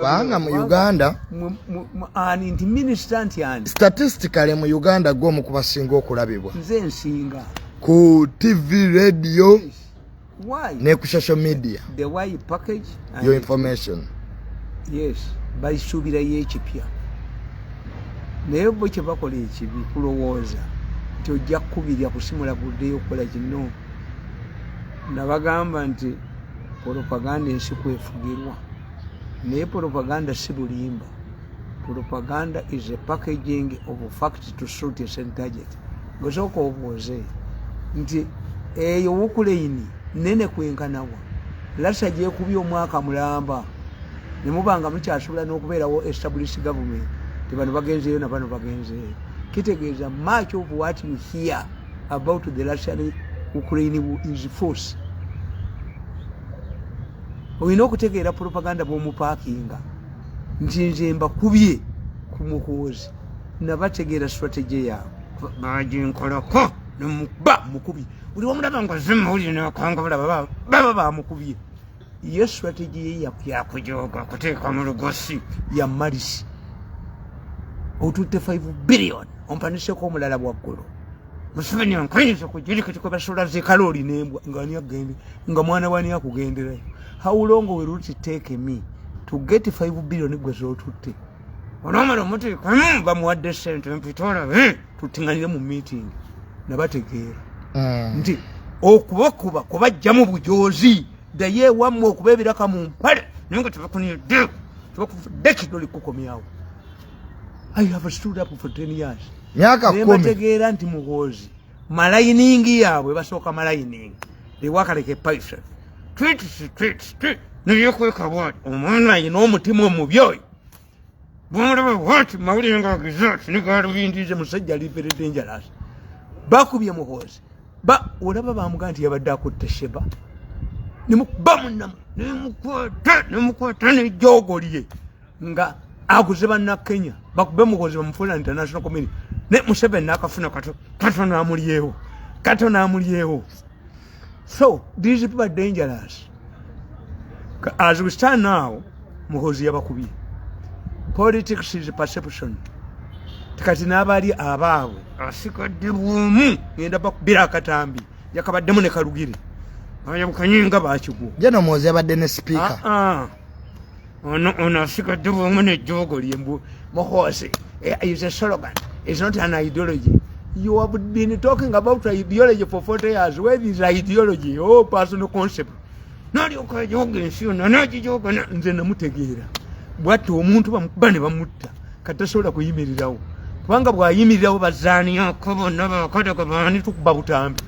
Kubanga mu Uganda Ani nti minisita nti ani? Statistically, mu Uganda gwe omu ku basinga okulabibwa. Nze nsinga. Ku TV, radio. Why? Ne ku social media. The way you package and your information. Yes, balisuubirayo ekipya, naye bo kye bakola ekibi kulowooza nti ojja kukubirya kusimula guddeyo okukola kino. Nabagamba nti propaganda ensi kwefugirwa, naye propaganda si bulimba. Propaganda is a packaging of fact to suit a certain target. Ngosooka obuuze nti eyo Ukraine nene kwenkanawa Russia gyekubye omwaka mulamba nemubanga mukyasobola n'okubeerawo established government, tebano bagenzeeyo nabano bagenzeeyo. Kitegeeza much of what you hear about the Russian Ukraine is false. Olina okutegeera propaganda bwomupaakinga nti nze mbakubye ku Muhoozi, nabategeera strategy yaabwe, baginkolako nemuba mukubye. Buli wamulaba nga zemawulire nakanga bulaba baba bamukubye. Ye strategy ye yakujoga kuteeka mu lugosi ya malisi otutte 5 billion ompaniseko omulala waggulu. Museveni ankanyisa kujirikiti kwe basula zikalooli nembwa nga ani agende nga mwana wani akugenderayo. How long will it take me to get 5 billion gwe zotutte? Onomala omuteekamu bamuwadde sente mpita olabe tutiŋanire mu meeting. Nabategeera nti okubakuba kubajjamu bujozi, ddayo ewammwe okuba ebiraka mu mpale, naye nga tebakunidde, tebakufudde kidoli kukomyawo. I have stood up for 10 years. Myaka 10. Nembategeera nti Muhoozi maligning yaabwe basooka maligning. They work like a python. Tweet, tweet, tweet. Neyekweka bwati omwana ayina omutima omubi oyo bwomulaba bwati mawulire nga agizati negalubindize musajja ali very dangerous. Bakubye Muhoozi ba olaba bamugaa nti yabadde akutte Sheba nemukuba munamu nemukwata nemukwata nejogo lye nga aguze bannakenya bakube Muhoozi bamufuula international community ne Museveni nakafuna kato katono amulyewo katono amulyewo. So these people are dangerous. As we stand now, Muhoozi yabakubye. Politics is perception. Kati n'abali abaabwe asigadde bwomu ngenda bakubira akatambi yakabaddemu ne Kalugire ayabukanye nga bakigwo. Jeno Muhoozi yabadde ne sipiika. Ah, ah. Ono asigadde bwomu nejjoogo lyembu Muhoozi is a slogan, is not an ideology. You have been talking about ideology for 40 years. Where is ideology? Oh, personal concept. Nalyoka ajoga ensi yonna nagijoga. Nze namutegeera bwatta omuntu bamukuba ne bamutta kati tasobola kuyimirirawo kubanga bw'ayimirirawo bazaaniyako bonna bakadaga baani tukuba butambi.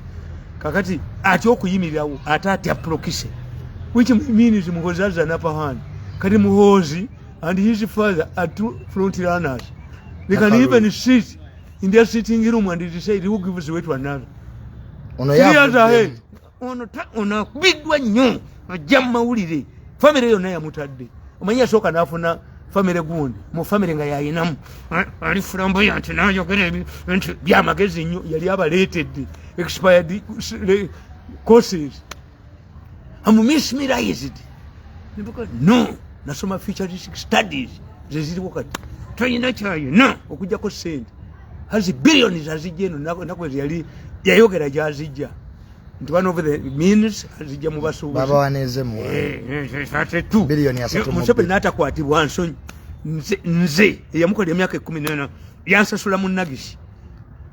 Kakati atya okuyimirirawo ate atya proxy, which means Muhoozi has an upper hand. Kati Muhoozi and his father are two front runners. They can Nakalulu. even sit in their sitting room and decide who gives way to another. Ono 3 years ahead. yavuddemu. Ono akubiddwa nnyo ajja mu mawulire famire yonna yamutadde. Omanyi yasooka n'afuna famire gundi mu famire nga yayinamu ali flamboyant nayogera nti byamagezi nnyo yali abaleetedde expired courses. Am mesmerized. Nembuka, no nasoma futuristic studies zeziriwo kati talina kyayina okujjako sente hazi billions azijja eno naku ezo yali yayogera gyazijja nti one of the means azijja mu basuubuzi. Babawaneze mu Ate Biliyoni 32. Museveni n'atakwatibwa nsonyi. Nze eyamukolera emyaka 14 yansasula mu nagisi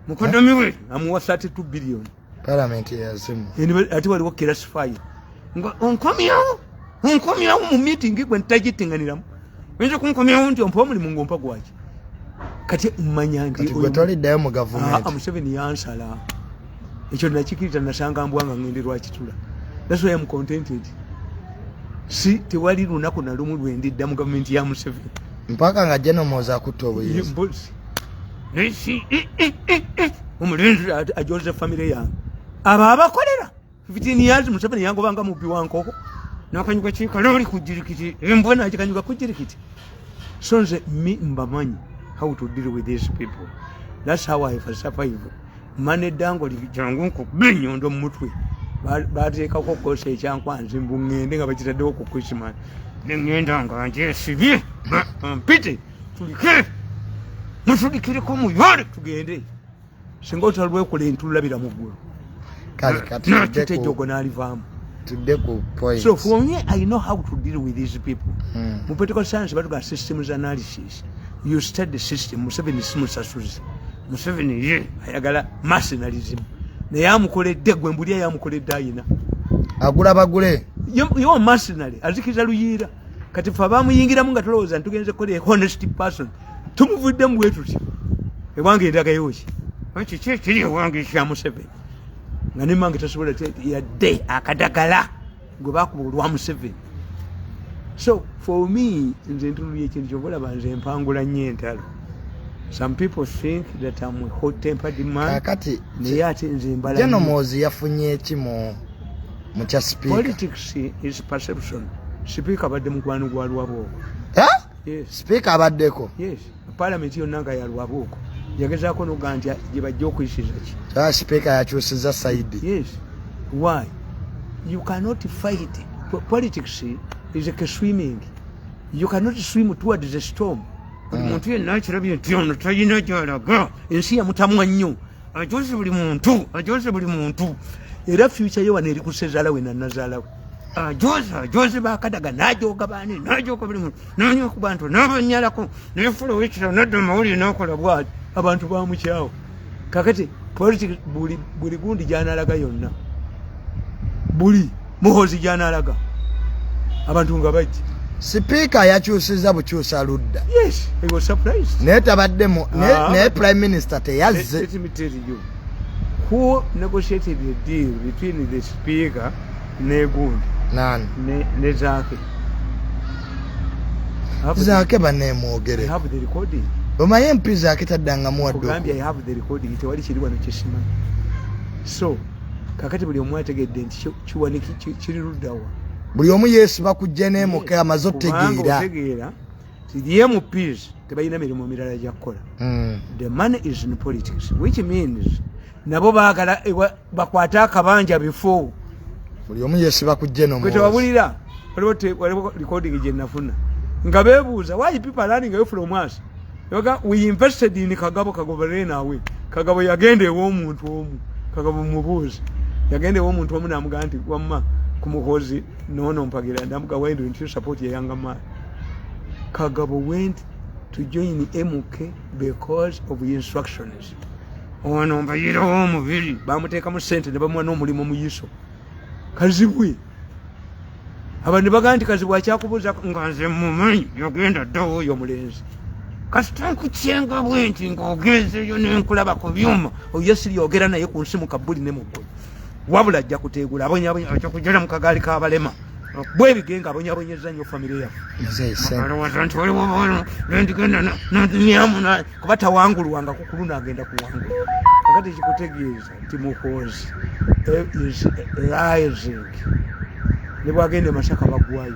mukodomi we amuwa 32 billion. Palamenti yazimu. Ate waliwo classify nga onkomyawo onkomyawo mu meeting gwe ntagitinganiramu oyinza kunkomyawo nti ompa omulimu ng'ompa gwaki? Kati mmanya nti Kati gwe toliddayo mu Ah, gavumenti. Museveni yansala ekyo nakikiriza nasanga mbwa nga ngende lwakitula. That's why I'm contented. Si tewali lunaku na lumu lwendidda mu gavumenti ya Museveni. Mpaka nga General Muhoozi akutta obuyinza. Mbuzi. Naye si omulenzi ajoze famire yange abo abakolera 15 years. Museveni yangobanga mubbi wa nkoko nakanyuka kikaloli kujirikiti embwa nakikanyuka kujirikiti. So nze mi mbamanyi how to deal with these people. That's how I survive. Mane dango jangu nkuba enyondo mu mutwe. Bateekako kosa ekyankwanzi mbu ŋŋende nga bakitaddewo ku Christmas. Neŋŋenda nga njesibye, mpite tulike, mutulikireko muyole tugende. Singa otalwekola entulabira mu ggulu. Kale kati nakita tudde ku- ejjogo n'alivaamu. Tudde ku point. So for me, I know how to deal with these people. Mu political science batuga systems analysis. You study the system. Museveni si musasuzi. Museveni ye ayagala mercenarism, naye amukoledde gwe mbuli yamukoledde ayina. Agula bagule. Yo mercenary azikiza luyiira. Kati fe abamuyingiramu nga tulowooza nti tugenze kukola honest person, tumuvuddemu bwe tuti. Ewange endagayo ki? Kiki ekiri ewange ekya Museveni nga nemange tasobola yadde akadagala gwe bakuba olwa Museveni? So for me, nze ntunulya ekintu kyova olaba nze mpangula nnyo entalo. Some people think that I'm a hot tempered man. Kakati naye ate nze mbala General nnyo. Muhoozi yafunye ki mu kya sipiika? Politics is perception. Sipiika abadde mukwano gwa Lwabooko. Eh? Yes. Sipiika abaddeko? Yes, parliament yonna nga ya Lwabooko. Yagezaako noga nti gye bajja okuyisiza ki. Kyaba sipiika yakyusiza side. Yes. Why? You cannot fight. Politics is like swimming. You cannot swim towards the storm. Buli muntu yenna akirabye nti ono talina gy'alaga, ensi yamutamwa nnyo, ajoze buli muntu, ajoze buli muntu. Era future ye wano eri ku sezaala we nannazaala we. Ajoze, ajoze bakadaga, n'ajoga baani, n'ajoga buli muntu, n'anywa ku bantu, n'abanyalako, nefula owekiro, nadda mawulire, n'akola bwati, abantu bamukyawo. Kakati politics, buli gundi gy'anaalaga yonna, buli Muhozi gy'anaalaga, abantu nga bajja. Sipiika yakyusiza bukyusa ludda. Yes, he was surprised. Naye tabaddemu Ah. naye prime minister teyazze. Let me tell you who negotiated the deal between the speaker ne gundi. Nani? Ne Zaake. Zaake I baneemwogere. have the recording. Omaye MP Zaake taddangamu wadde. Kugambye, I have the recording. Tewali kiri wano kyesimanyi. So kakati buli omu ategedde nti kiwaniki kiri luddawa. Buli omu yeesiba ku jeneemuke amaze Kubanga otegeera. otegeera ti the MPs tebalina mirimu mirala gyakukola. The money is in politics, which means nabo baagala bakwate akabanja before. Buli omu yeesiba ku Gwe jenomuozi. tewabulira, waliwo recording gye nafuna nga beebuuza why people are running away from us. Yoga, we invested in Kagabo, Kagabo ran away. Kagabo yagenda ew'omuntu omu. Kagabo mubuuzi yagenda ew'omuntu omu n'amugamba nti wamma ku Muhozi noono mpagira, namuga why don't you support a younger man? Kagabo went to join MK because of instructions. Ono mbayirawo omubiri, bamuteekamu sente ne bamuwa n'omulimu mu yiso. Kazibwe abantu ne bagamba nti Kazibwe akyakubuuza nga nze mumanyi, yagenda ddawo oyo omulenzi. Kasita nkukyenga bwe nti ng'ogenzeeyo nenkulaba ku byuma, oyo siryogera naye ku nsi mu kabuli ne mu ggulu, wabula ajja kuteegula, abonyabonya, ajja kujjala mu kagaali k'abalema bwebigenga, abonyabonyeza nnyo famire yaffe. Muzeeyi sente. Alowooza nti waliwo nendigenda nyamu kuba tawangulwanga ku kuluno, agenda kuwangula. Kakati kikutegeeza nti Muhoozi is rising. Ne bwagenda e Masaka bagwayo,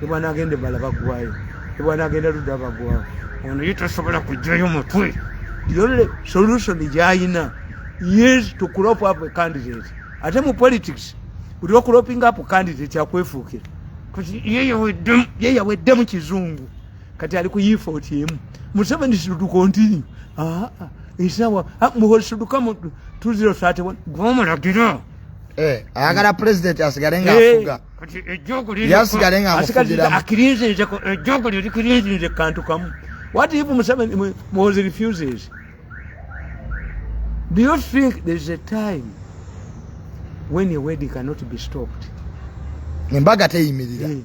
ne bwanagenda ebala bagwayo, ne bwanagenda ludda bagwayo. Ono ye tasobola kugjayo mutwe. The only solution gyayina is to crop up a candidate. Ate mu politics buli ocropping up candidate akwefuukira. Kati ye yaweddemu kizungu, kati ali ku effort emu. Museveni should continue. Ah, ah, isawa Muhoozi should come 2031 gwomulagira. Eh, ayagala president asigale ng'afuga. Kati ejjogo Yasigale ng'amufugiramu. akirinzinze, ejjogo lye likirinzinze kantu kamu. What if Museveni, Muhoozi refuses? Do you think there's a time when a wedding cannot be stopped? Embaga teyimirira.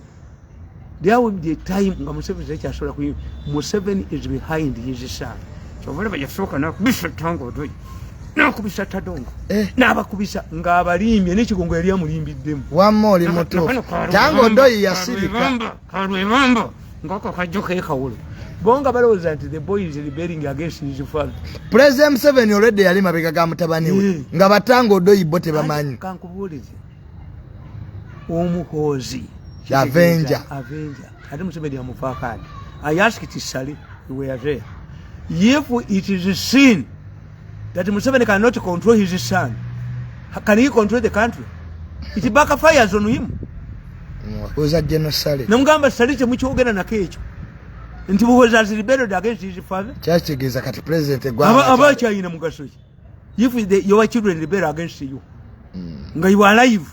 There will be a time nga Museveni tekyasobola kuyi. Museveni is behind his son. Kyobalaba yasooka nakubisa Tanga Odoi, nakubisa Tadongo, Eh. n'abakubisa ng'abalimbye n'ekigongo yali amulimbiddemu. Wamma oli mutuufu, Tanga Odoi yasirika. Kalwebamba ngako kajjo kekawulo, bo nga balowooza nti the boy is rebelling against his father. President Museveni olwedde yali mabega ga mutabani we, nga batanga Odoi bo tebamanyi. Kankubuulize, omuhoozi Avenger. Avenger. Ate Museveni amufaako ati I asked Sali, we were there, if it is seen that Museveni cannot control his son, can he control the country? It backfires on him. Wabuuza General Saleh. Namugamba, Saleh temukyogera nako ekyo nti Muhoozi has rebelled against his father. Kyakitegeeza kati president Aba akyayina mugaso ki if your children rebel against you nga you are alive?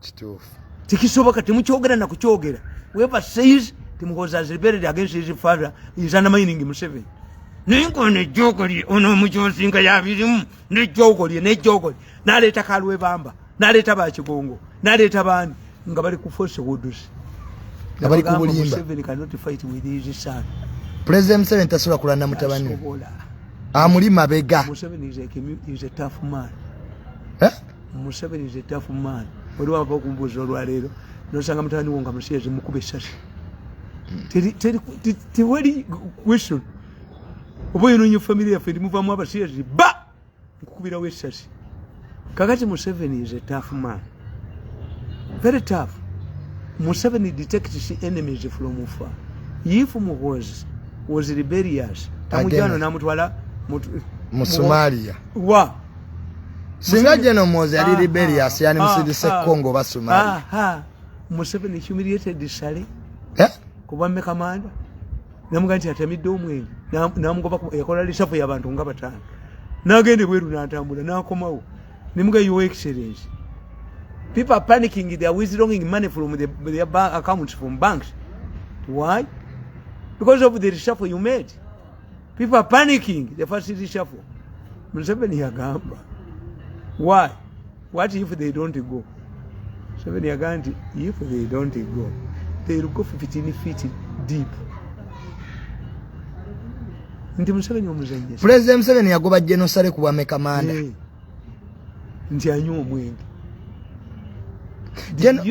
Kituufu. Tekisoboka, temukyogera nakukyogera. Whoever says Muhoozi has rebelled against his father is undermining Museveni. Naye ngono ejjoogo lye, ono omujozi nga yabirimu nejjoogo lye, nejjoogo lye, n'aleeta Kalwebamba, n'aleeta Bakigongo, n'aleeta baani nga bali ku falsehoods. Nga bali ku bulimba. Museveni cannot fight with his son. President Museveni tasobola kulwana mutabani we. Tasobola. Amuli mabega. Museveni is a tough man. Eh? Museveni is a tough man. Waliwo ava okumbuuza olwaleero, nosanga mutabani wo nga musiyazi, mukuba essasi. Tewali question. Oba oyononye famire yaffe, ndimuvamu abasiyazi, ba nkukubirawo essasi. Kakati Museveni is a tough man, very tough. Museveni detects enemies from far. If Muhoozi was rebellious, tamujano Again. namutwala Mu Somalia. Wa Singa General Muhoozi yali rebellious, yani musindise Congo oba Somalia. Aha. Museveni humiliated Saleh Eh? kuba mekamanda, namuga nti atamidde omwenge. Namugoba yakola reshuffle y'abantu nga bataano, n'agenda ebweru n'atambula n'akomawo, nemuga, "Your Excellency, people are panicking. They are withdrawing money from their bank accounts, from banks. Why? Because of the reshuffle you made. People are panicking, the first reshuffle." Museveni yagamba, "Why? What if they don't go?" Museveni yagamba nti if they don't go, they will go 15 feet deep, nti Museveni omuzanyisa. President Museveni yagoba General Saleh ku bwa kamanda. Eh. Nti anywa omwenge.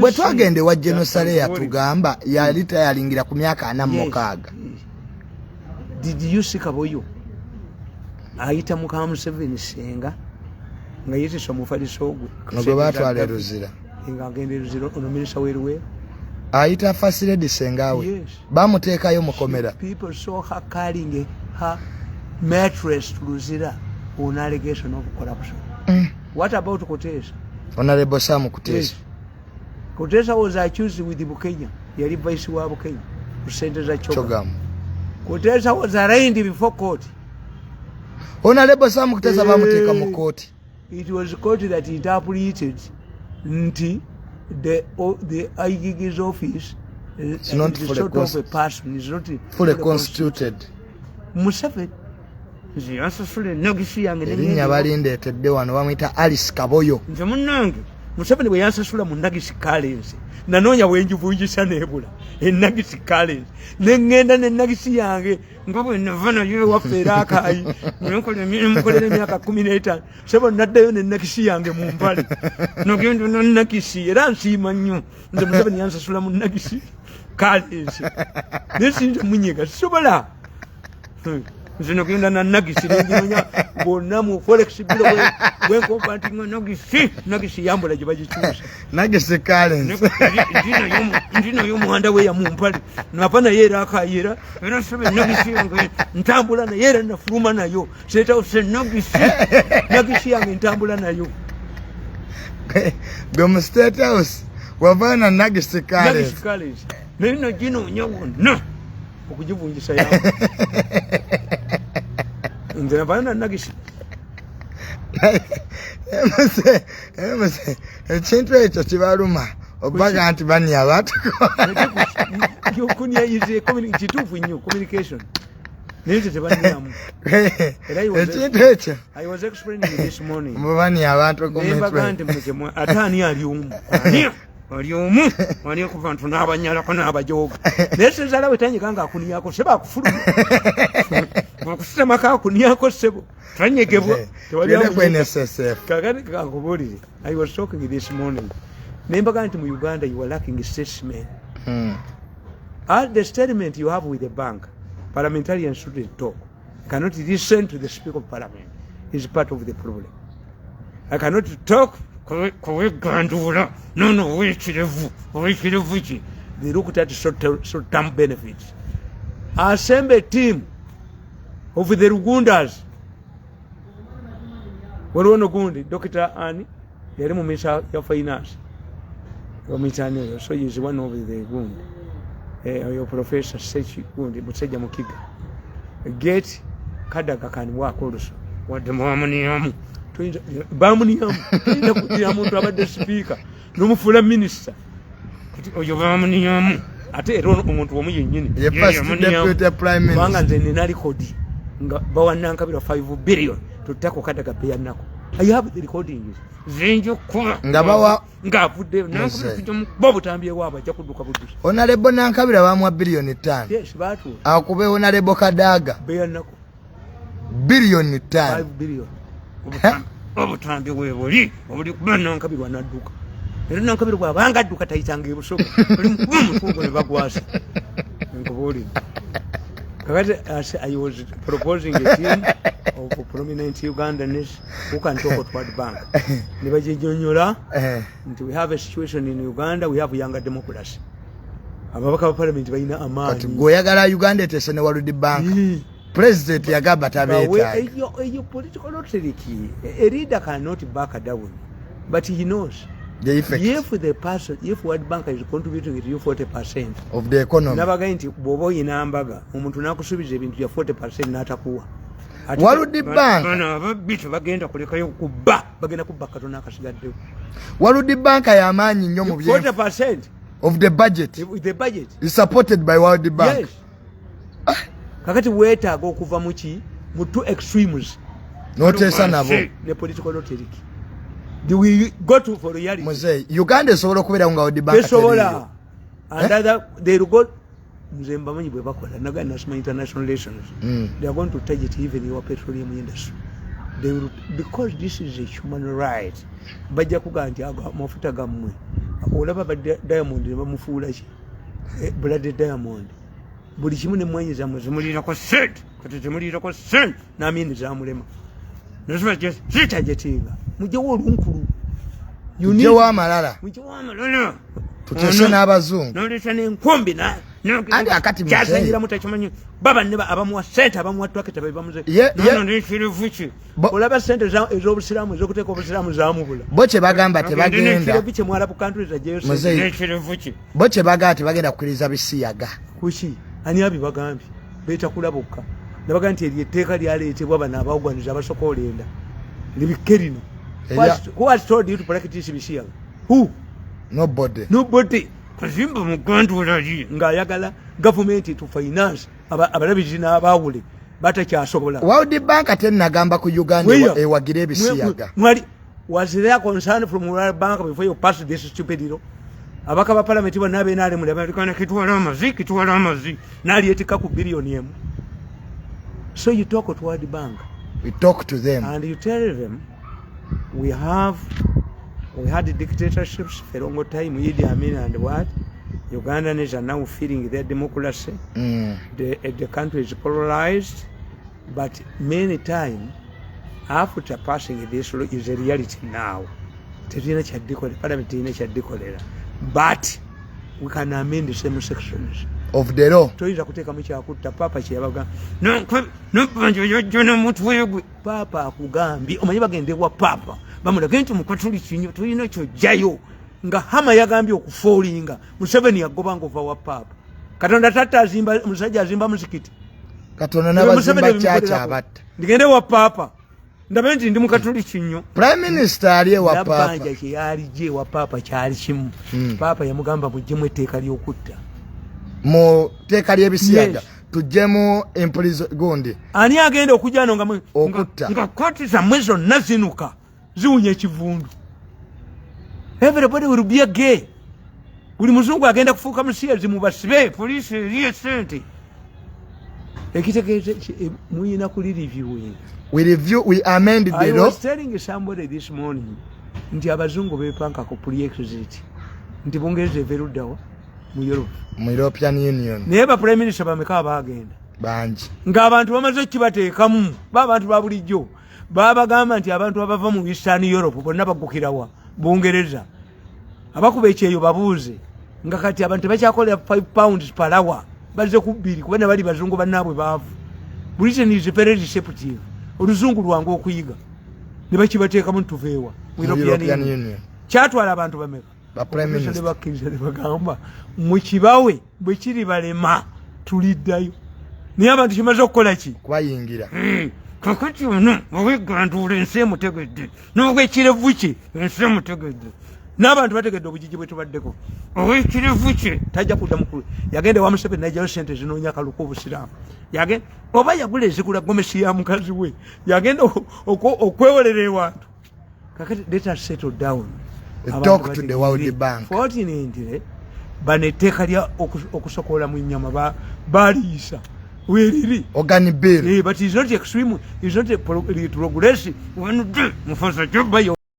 Bwe twagenda ewa General Saleh, yatugamba yali tayalingira ku myaka 46. Did you see Kaboyo ayita muka Museveni senga nga yetesa omufaliso gwe? Nga gwe batwala e Luzira. Nga agenda e Luzira, ono minisita w'eruweero. Ayita First Lady sengawe. Yes. Bamuteekayo mukomera. People saw her carrying her mattress to Luzira on allegation of corruption. What about Kutesa? Honorable Sam Kutesa. Yes. Kutesa was accused with Bukenya. Yali vice wa Bukenya ku sente za Choga. Chogam. Kutesa was arraigned before court. Honorable Sam Kutesa Eh. bamuteeka mu kooti. It was court that interpreted nti the IGG's office It's not is fully sort of a person, is not fully constituted. Museveni nze yansasula enagisi yange. Erinnya balindeetedde wano, bamuyita Alice Kaboyo. Nze munnange Museveni bwe yansasula mu nagisi currency, nanoonya bwenjivunjisa nebula enagisi currency, neŋŋenda nenagisi yange nga bwe nava nayo ewaffe era akaayi mukolera emyaka 15, sebo, naddayo nenagisi yange mu mpale, nagenda nanagisi, era nsiima nnyo. Nze Museveni yansasula mu nagisi currency, naye sinze munyega, sisobola. Nze nagenda na nagisi, nenjinonya bonna mu forex bureau bwenkompa nti nga nagisi yambula gye bagikyusa. Nagisi currency. Ndi nayo omuwanda weya mu mpale, nava naye era akayira, era sebe nagisi yange ntambula naye, era nafuluma nayo seetawo se nagisi yange ntambula nayo. Gwe mu State House wavayo na nagisi nagisi currency. Currency, naye naginoonya wonna okugivunjisa yange, nze navayo na nagisi. Muse, ekintu ekyo kibaluma obaga nti bani abantu. Okunya is a kituufu nnyo, communication, naye nze tebanyamu. Era Ekintu ekyo I was explaining this morning. mubani abantu ku Nembaga mitwe. Nti mwe ate ani ali omu, ani ali omu, ani ku bantu n'abanyalako n'abajooga, naye sezala bwe tanyega nga akuniako sebo, akufuluma akusitamako, akuniako sebo, tanyegebwa. Tewali Tugende ku amunyega. NSSF. Kakati kankubuulire, I was talking this morning nembaga nti mu Uganda you are lacking statesmen. The statement you have with the bank, parliamentarians shouldn't talk, cannot listen to the Speaker of Parliament, is part of the problem. I cannot talk kuwegandula nono owekirevu, owekirevu ki. They looked at short term benefits. Assemble team of the Rugundas. Waliwo nogundi Dr ani yali mu misa ya finance. Bamuyitani oyo? So is one of the gundi, oyo Professor Seki gundi, musajja mukiga. Get Kadaga can work also. Wadde mwamuniyamu, bamuniyamu, toyinza kugira muntu abadde sipiika nomufuula minisita. Kati oyo bamuniyamu, ate era omuntu omu yennyini. Ye first deputy prime Kubanga minister. nze nina record nga bawa Nankabirwa 5 billion tutako Kadaga peyanako. I have the recordings zinja okuba Nga bawa- ng'avuddeyo. Muzeeyi. Nankabirwa tujja mukuba obutambi ewaabwe, ajja kudduka buddusi. Honorable Nankabira bamuwa biliyoni 5. Yes, baatuula. Akube Honorable Kadaga. Beyanako. Biliyoni 5 5. billion. Obutambi bwe buli obuli kuba Nankabirwa nadduka. Era Nankabirwa bwabanga adduka tayitanga ebusoga, oli mukuba omutwe ogwo ne bagwasa. Nkubuulidde. Kakati as I was proposing a team of prominent Ugandans who can talk to World Bank, ne baginyonyola nti we have a situation in Uganda, we have younger democracy, ababaka ba parliament balina Kati amaanyi. gweoyagala Uganda eteese ne World Bank? Yee. President yagamba Bawe- tabeetaaga. Eyo political rhetoric. A leader cannot back down, but he knows The effect if the person, if World Bank is contributing to you 40% of the economy. Nabagaye nti bw'oba oyina mbaga, omuntu n'akusuubiza ebintu bya 40 n'atakuwa. Ate World Bank. Bano ababbi tebagenda kulekayo kubba, bagenda kubba katono akasigaddewo. World Bank yamaanyi nnyo mu bye 40 of the budget the budget is supported by World Bank. Yes. Kakati weetaaga okuva muki mu two extremes. Noteesa nabo. Ne political rhetoric. Do we go to for reality? Muzeeyi, Uganda esobola okubeerawo nga World Bank Tesobola. teriiyo? And other they will go. Nze mbamanyi bwe bakola, naga nasoma international relations. They are going to target even your petroleum industry. They will, because this is a human right. Bajja kugamba nti ago amafuta gammwe, olaba ba diamond ne bamufuula ki? Blood diamond, buli kimu, nemwanyi zammwe zimulirako sente, kati zimulirako sente n'amini zamulema zitargetinga. Mugyewo olunkulu. You need- Tujjewo amalala. Mugyewo amalala. Tuteese Ono- n'abazungu. Noleta n'enkumbi. Andi akati muzeeyi. Kyazanyiramu takimanyi. Baba ne abamuwa sente, abamuwa twaketa bebamuze. Nekirevu kye. Olaba sente ez'obusiraamu, ez'okuteeka obusiraamu zamubula. Bo kye bagamba tebagenda Nekirevu kye mwalabu countries ajeyo sente. Muzeeyi. Nekirevu kye. Bo kye bagamba tebagenda kukkiriza bisiyaga. Kuki? Ani abibagambye? Beetakula bokka. Nabaga nti eryo etteeka lyaleetebwa bano abawugwaniza abasooka olenda libikke lino. Who has told you to practice bisiyaga? Who? Nobody. Nobody. Kazimba muganda olali ng'ayagala gavumenti to finance abalabirizi n'abaawule batakyasobola. World Bank tenagamba ku Uganda Where? ewagira ebisiyaga. Mwali, was there concern from World Bank before you passed this stupid law? Abaka ba parliament bonna abenaalemu balikana kitwala amazi, kitwala amazi, n'alyetikka ku biliyoni 1. So you talk to World Bank. We talk to them. And you tell them we had dictatorships for a long time, Idi Amin and what. Ugandans are now feeling their democracy. The country is polarized, but many time after passing this law is a reality now. Tetulina kyaddikolera, parliament terina kyaddikolera, but we can amend the same sections of the law. Toyinza kuteekamu kyakutta. Papa kyeyabaga nobanja yajja nomutwe gwe. Papa akugambye, omanyi bagende wa papa bamulage nti mukatuliki nnyo, tulina kyojjayo nga hama yagambye okufoolinga. Museveni yagoba nga ova wa papa. Katonda tatta azimba musajja azimba muzikiti. Katonda n'abazimba kyakya abatta. Ndigende wa papa ndabe nti ndi mukatuliki nnyo? Prime minister ali ewa papa. Nabbanja kyeyalijje ewa papa kyali kimu. Papa yamugamba muggyemu etteeka ly'okutta. Mu tteeka ly'ebisiyaga. Yes. Tuggyemu empulizo gundi. Ani agenda okujja no nga Okutta. Nga kooti zammwe zonna zinuka, ziwunya ekivundu. Everybody will be a gay. Buli muzungu agenda kufuuka musiyazi, mubasibe, poliisi eri esente. Ekitegeeza muyina kuli reviewing. We review, we amend the I law. was telling somebody this morning nti abazungu bepanka ku pre-exit, nti Bungereza eva eruddawa mu Europe. Mu European Union. Naye ba prime minister bameka abaagenda? Bangi. Ng'abantu bamaze okukibateekamu, ba abantu ba bulijjo babagamba nti abantu abava mu Eastern Europe bonna baggukirawa? Bungereza. Abakuba ekyeyo babuuze nga kati abantu tebakyakolera 5 pounds per hour, bazze ku bbiri, kuba nabali bazungu bannaabwe baavu. Britain is very receptive, oluzungu lwangu okuyiga, ne bakibateekamu ntuveewa mu Mu European European Union. Union. Kyatwala abantu bameka? Ba prime minister. Bakkiriza ne bagamba mukibawe bwe kiri balema tuliddayo, naye abantu kimaze okukola ki? Kubayingira. Kakati ono owegganduula ensi emutegedde, n'obwekirevu kye ensi emutegedde, n'abantu bategedde obugigi bwe tubaddeko. Owekirevu kye tajja kudda mukulu. Yagenda ewa Museveni najjayo sente zinoonya akaluka obusiraamu. Oba yagula ezigula gomesi ya mukazi we, yagenda okwewolera ewantu. Kakati let us settle down. Talk to the World Bank. Fortunately, bano etteeka lya okusokola mu nyama baliyisa weriri. Organ bill. But it's not extreme, it's not a progressive. One day, Mufasa Jumba.